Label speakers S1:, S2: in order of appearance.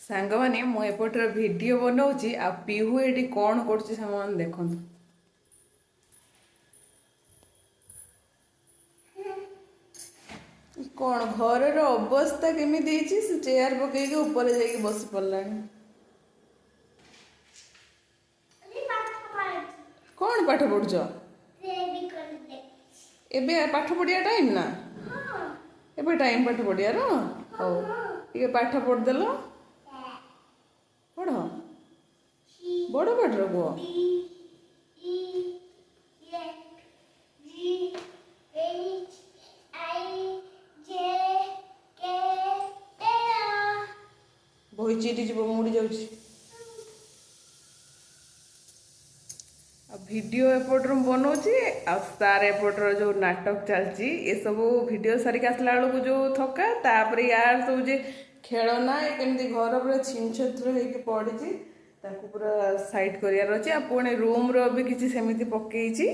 S1: ସାଙ୍ଗମାନେ, ମୁଁ ଏପଟରେ ଭିଡ଼ିଓ ବନଉଛି ଆଉ ପିହୁ ଏଠି କ'ଣ କରୁଛି, ସାଙ୍ଗମାନେ ଦେଖନ୍ତୁ। କ'ଣ ଘରର ଅବସ୍ଥା କେମିତି ହେଇଛି, ସେ ଚେୟାର ପକେଇକି ଉପରେ ଯାଇକି ବସି ପଡ଼ିଲାଣି। କ'ଣ ପାଠ ପଢୁଛ ଏବେ? ପାଠ ପଢିବା ଟାଇମ୍ ନା ଏବେ? ଟାଇମ୍ ପାଠ ପଢିବାର? ହଉ, ଟିକେ ପାଠ ପଢିଦେଲ। ପଢ, ବଡ଼ ପାଠର କୁହ।
S2: D E F G H I J K L.
S1: ବହି ଚିରି ଯିବ, ମୁଡ଼ି ଯାଉଛି। ଆଉ ଭିଡ଼ିଓ ଏପଟରୁ ମୁଁ ବନଉଛି ଆଉ ତାର ଏପଟର ଯେଉଁ ନାଟକ ଚାଲିଛି ଏସବୁ। ଭିଡ଼ିଓ ସାରିକି ଆସିଲା ବେଳକୁ ଯେଉଁ ଥକା, ତାପରେ ୟାର ସବୁ ଯେ ଖେଳନା, ଏ କେମିତି ଘର ପୁରା ଛିନଛତ୍ର ହେଇକି ପଡ଼ିଛି, ତାକୁ ପୁରା ସାଇଡ୍ କରିବାର ଅଛି। ଆଉ ପୁଣି ରୁମ୍ର ବି କିଛି ସେମିତି ପକେଇଛି।